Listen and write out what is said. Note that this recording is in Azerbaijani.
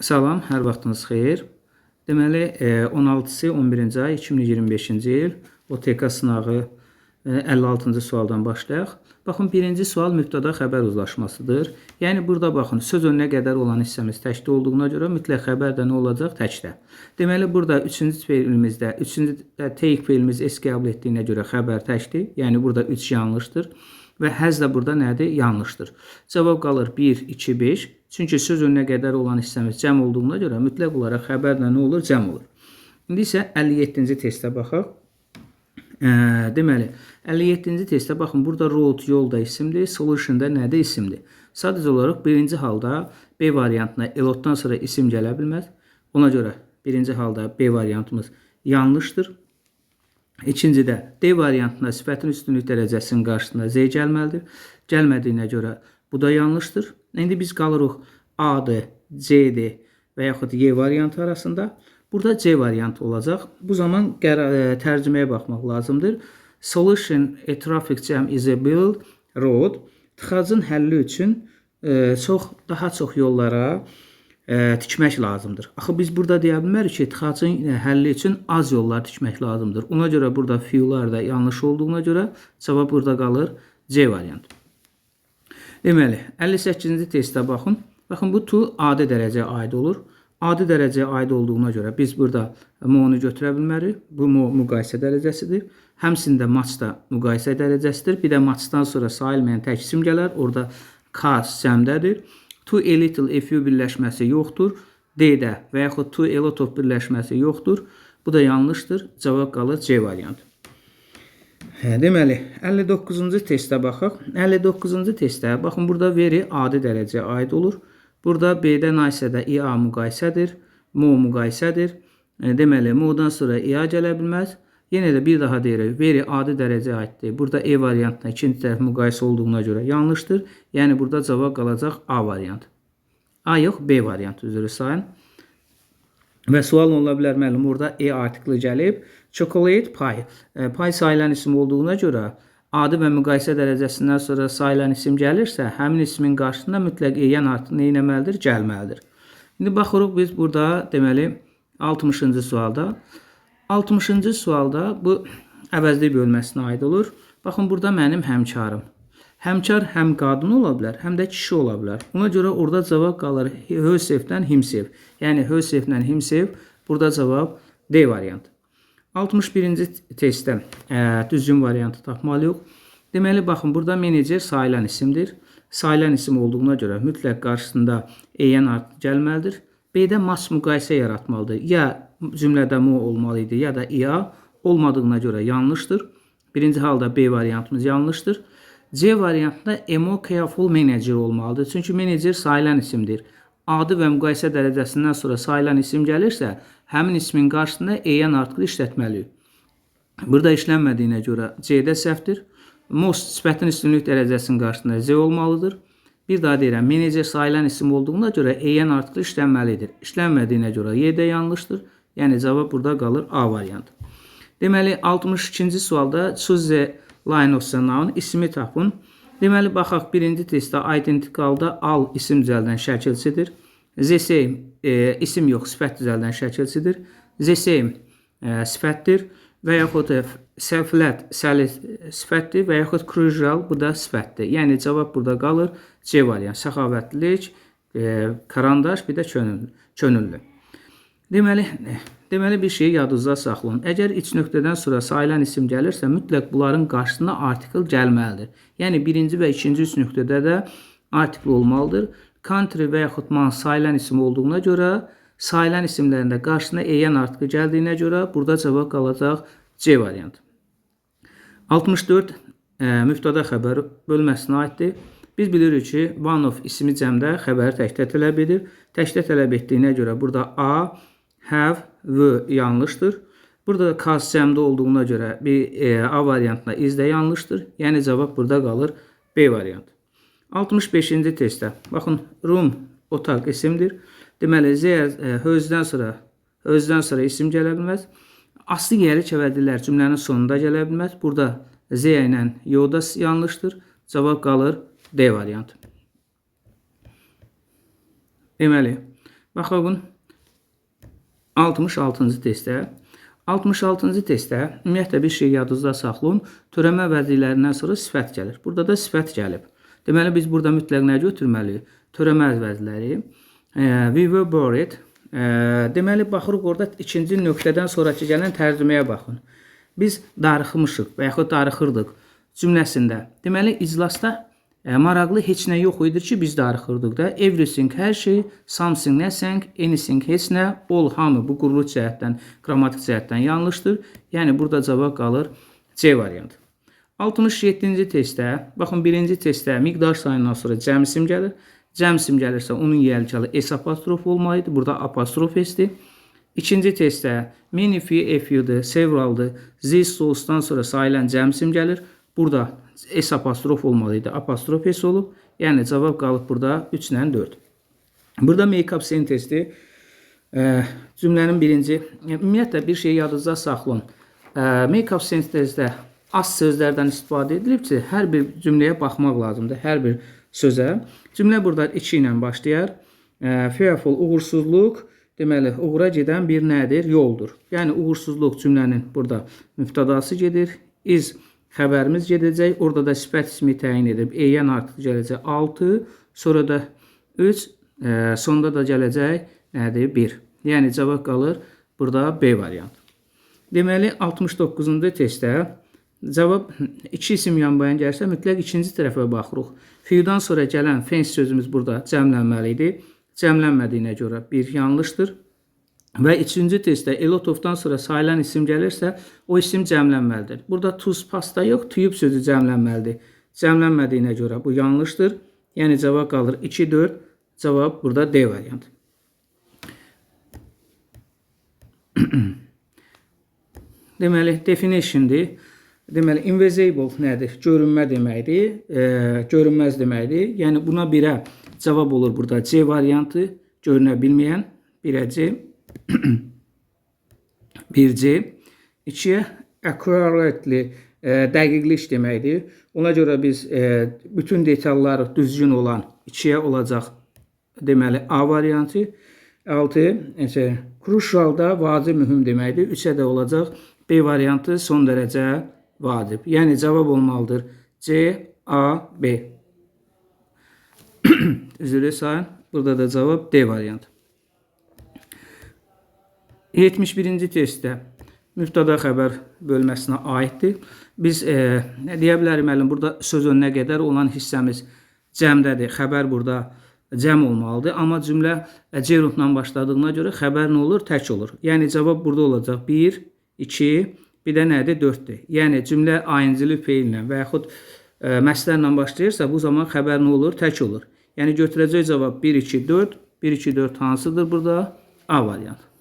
Salam, hər vaxtınız xeyir. Deməli, 16-sı 11-ci ay 2025-ci il OTK sınağı 56-cı sualdan başlayaq. Baxın, birinci sual mübtəda xəbər uzlaşmasıdır. Yəni burada baxın, söz önünə qədər olan hissəmiz təkdə olduğuna görə mütləq xəbər də nə olacaq? Təkdə. Deməli, burada üçüncü fe'ilimizdə, üçüncü take fe'limiz S qəbul etdiyinə görə xəbər təkdir. Yəni burada 3 yanlışdır. Və has də burada nədir? Yanlışdır. Cavab qalır 1, 2, 5. Çünki söz önünə qədər olan hissəmiz cəm olduğuna görə mütləq olaraq xəbər də nə olur? Cəm olur. İndi isə 57-ci testə baxaq. Deməli, 57-ci testdə baxın, burada road yol da isimdir, solution da nədir? İsimdir. Sadəcə olaraq birinci halda B variantına a lot'dan sonra isim gələ bilməz. Ona görə birinci halda B variantımız yanlışdır. İkincidə D variantında sifətin üstünlük dərəcəsinin qarşısında Z gəlməlidir. Gəlmədiyinə görə bu da yanlışdır. İndi biz qalırıq A-dır, C-dir və yaxud Y variantı arasında. Burada C variantı olacaq. Bu zaman tərcüməyə baxmaq lazımdır. Solution a traffic jam is a build road. Tıxacın həlli üçün daha çox yollara tikmək lazımdır. Axı biz burada deyə bilmərik ki, tıxacın həlli üçün az yollar tikmək lazımdır. Ona görə burada few'lar da yanlış olduğuna görə cavab burada qalır C variantı. Deməli, 58-ci testə baxın. Baxın, bu to adi dərəcəyə aid olur. Adi dərəcəyə aid olduğuna görə biz burada more'nu götürə bilmərik. Bu more müqayisə dərəcəsidir. Həmçinin much da müqayisə dərəcəsidir. Bir də much'dan sonra sayılmayan tək isim gələr. Orada cars cəmdədir. To a little, a few birləşməsi yoxdur. D-də və yaxud to a lot of birləşməsi yoxdur. Bu da yanlışdır. Cavab qalır C variantı. Hə, deməli, 59-cu testə baxaq. 59-cu testə baxın, burada very adi dərəcəyə aid olur. Burada B-də nice-də IA müqayisədir, more müqayisədir. Deməli, more'dan sonra IA gələ bilməz. Yenə də bir daha deyirək, very adi dərəcəyə aiddir. Burada E variantına ikinci tərəf müqayisə olduğuna görə yanlışdır. Yəni burada cavab qalacaq A variantı. A yox, B variantı, üzr istəyirəm. Və sual ola bilər, müəllim, orada a artikli gəlib. Chocolate pie. Pie sayılan isim olduğuna görə adi və müqayisə dərəcəsindən sonra sayılan isim gəlirsə, həmin ismin qarşısında mütləq a-yan artikli nə etməlidir? Gəlməlidir. İndi baxırıq biz burada, deməli, 60-cı sualda. 60-cı sualda bu əvəzlik bölməsinə aid olur. Baxın, burada mənim həmkarım. Həmkar həm qadın ola bilər, həm də kişi ola bilər. Ona görə orada cavab qalır herselfdən himself. Yəni herselflə himself, burada cavab D variantı. 61-ci testdə düzgün variantı tapmalıyıq. Deməli, baxın, burada manager sayılan isimdir. Sayılan isim olduğuna görə mütləq qarşısında a-yan artikli gəlməlidir. B-də much müqayisə yaratmalıdır. Ya cümlədə more olmalı idi, ya da IA olmadığına görə yanlışdır. Birinci halda B variantımız yanlışdır. C variantında a more careful manager olmalıdır. Çünki manager sayılan isimdir. Adi və müqayisə dərəcəsindən sonra sayılan isim gəlirsə, həmin ismin qarşısında a-yan artikli işlətməliyik. Burada işlənmədiyinə görə C-də səhvdir. Most sifətin üstünlük dərəcəsinin qarşısında Z olmalıdır. Bir daha deyirəm, manager sayılan isim olduğuna görə a-yan artikli işlənməlidir. İşlənmədiyinə görə Y də yanlışdır. Yəni cavab burada qalır A variantı. Deməli, 62-ci sualda choose the line of the noun, ismi tapın. Deməli, baxaq, birinci testdə identicalda all isim düzəldən şəkilçidir. The same isim yox, sifət düzəldən şəkilçidir. The same sifətdir və yaxud self-led səlis sifətdir və yaxud crucial, bu da sifətdir. Yəni cavab burada qalır C variantı. Səxavətlilik, karandaş, bir də könüllü. Könüllü. Deməli, bir şeyi yadınızda saxlayın. Əgər üç nöqtədən sonra sayılan isim gəlirsə, mütləq bunların qarşısına artikel gəlməlidir. Yəni birinci və ikinci üç nöqtədə də artikel olmalıdır. Country və yaxud man sayılan isim olduğuna görə, sayılan isimlərində qarşısına a-yan artikli gəldiyinə görə burada cavab qalacaq C variantı. 64 mübtəda xəbər bölməsinə aiddir. Biz bilirik ki, one of ismi cəmdə xəbəri təkdə tələb edir. Təkdə tələb etdiyinə görə burada A, have, were yanlışdır. Burada da cars cəmdə olduğuna görə bir A variantına is də yanlışdır. Yəni cavab burada qalır B variantı. 65-ci testdə baxın, room otaq isimdir. Deməli, Z her'dən sonra isim gələ bilməz. Aslı yəli əvəzliklər cümlənin sonunda gələ bilməz. Burada Z ilə yo da yanlışdır. Cavab qalır D variantı. Deməli, Baxın 66-cı testə. 66-cı testdə ümumiyyətlə bir şey yadınızda saxlayın. Törəmə vəzilərindən sonra sifət gəlir. Burada da sifət gəlib. Deməli biz burada mütləq nə götürməliyik? Törəmə əvəzləri. We were worried. Deməli baxırıq orada ikinci nöqtədən sonrakı gələn tərcüməyə baxın. Biz darıxmışıq və yaxud darıxırdıq cümləsində. Deməli iclasda maraqlı heç nə yox idi ki, biz darıxırdıq da. Everything hər şey, something nothing, anything heç nə, all hamı bu quruluş cəhətdən, qrammatik cəhətdən yanlışdır. Yəni burada cavab qalır C variantı. 67-ci testdə, baxın birinci testdə miqdar sayından sonra cəm isim gəlir. Cəm isim gəlirsə onun yiyəlkalı S apostrof olmalıdır. Burada apostrof S-dir. İkinci testdə many, few, a few'dır, several'dır. These, those'dan sonra sayılan cəm isim gəlir. Burada S apostrof olmalıydı. Apostrof S olub. Yəni cavab qalıb burada 3 ilə 4. Burada make up sentence-dir. Cümlənin birinci, ümumiyyətlə bir şey yadınızda saxlayın. Make up sentence-də az sözlərdən istifadə edilibsə, hər bir cümləyə baxmaq lazımdır. Hər bir sözə. Cümlə burada 2 ilə başlayar. Fearful uğursuzluq, deməli uğura gedən bir nədir? Yoldur. Yəni uğursuzluq cümlənin burada mübtədası gedir. Is xəbərimiz gedəcək. Orada da sifət ismi təyin edib. En artıq gələcək 6, sonra da 3, sonda da gələcək nədir? 1. Yəni cavab qalır burada B variantı. Deməli 69-cu testdə cavab iki isim yanbayan gəlsə mütləq ikinci tərəfə baxırıq. Few'dan sonra gələn fence sözümüz burada cəmlənməli idi. Cəmlənmədiyinə görə bir yanlışdır. Və üçüncü testdə a lot of'dan sonra sayılan isim gəlirsə, o isim cəmlənməlidir. Burada tuz, pasta yox, tube sözü cəmlənməlidir. Cəmlənmədiyinə görə bu yanlışdır. Yəni cavab qalır 2, 4. Cavab burada D variantı. Deməli, definition'dir. Deməli, invisible nədir? Görünmə deməkdir. Görünməz deməkdir. Yəni buna birə cavab olur burada C variantı. Görünə bilməyən 1-ə C. 1C. 2-yə accurately dəqiqlik deməkdir. Ona görə biz bütün detalları düzgün olan 2-yə olacaq. Deməli A variantı. 6 crucial da vacib, mühüm deməkdir. 3-ə də olacaq. B variantı son dərəcə vacib. Yəni cavab olmalıdır. C, A, B. Üzr istəyirəm. Burada da cavab D variantı. 71-ci testdə mübtəda xəbər bölməsinə aiddir. Biz deyə bilərik müəllim, burada söz önünə qədər olan hissəmiz cəmdədir. Xəbər burada cəm olmalıdır. Amma cümlə gerundla başladığına görə xəbər nə olur? Tək olur. Yəni cavab burada olacaq 1, 2, bir də nədir? 4-dür. Yəni cümlə ayıncılı feillə və yaxud məslərlə başlayırsa, bu zaman xəbər nə olur? Tək olur. Yəni götürəcək cavab 1, 2, 4. 1, 2, 4 hansıdır burada? A variantı.